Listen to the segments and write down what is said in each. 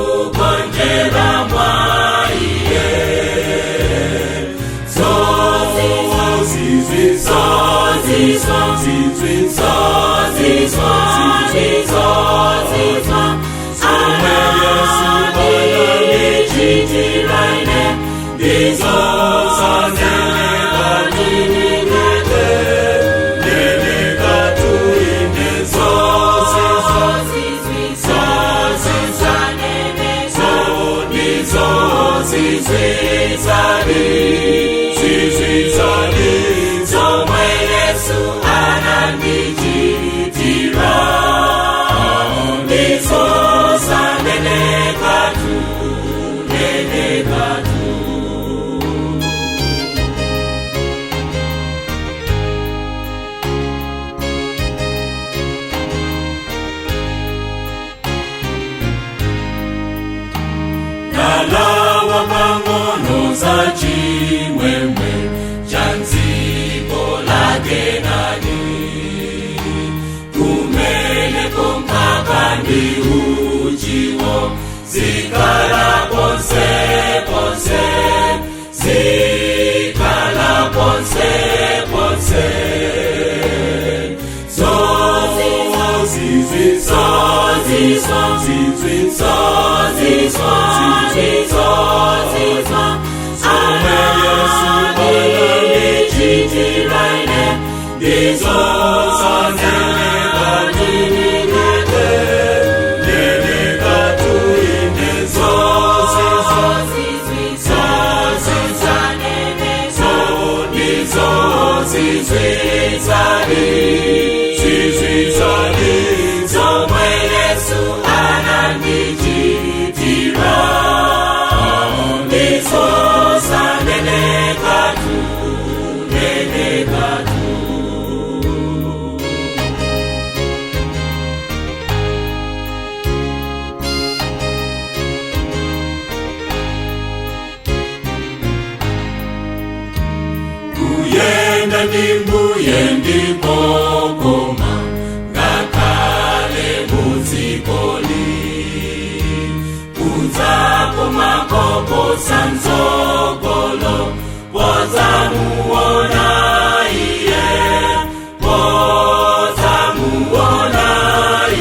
Kugonjera mwa iye. Zozizwa, zozizwa, zozizwa, zozizwa, zomwe Yesu anandichitira ine, ndizosanenekatu, nenekatu ine. Zozizwa, zozizwa, zozizwizani, zizwizani, zomwe Yesu anandichitira, ndizosanenekatu, nenekatu. Ndalawa pang'ono za chimwemwe cha dziko la Kenani, kumene mkaka ndi uchiwo zikhala ponse ponse, zikhala ponse ponse. Zozizwa, zozizwa, zozizwa, zozizwa, zomwe Yesu anandichitira ine, ndizosanenekatu, nenekatu ine. Zozizwa, zozizwa, zozizwizani, zizwizani, zomwe Yesu anandichitira, ndizosanenekatu, nenekatu. Kuyenda ndi Mbuye ndikokoma, ngakhale mudzikoli kudzakoma koposa mtsogolo, podzamuona iye, podzamuona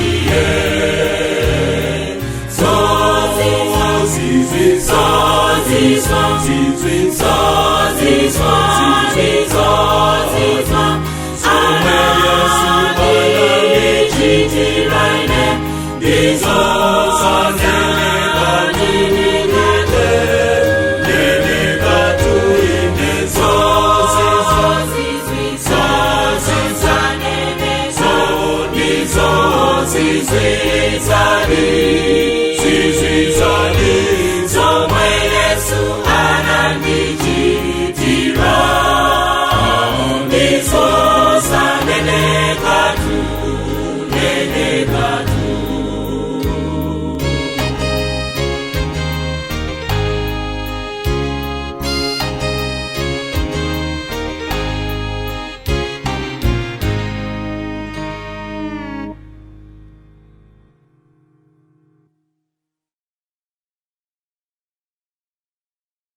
iye. Zozizwa, zozizwa,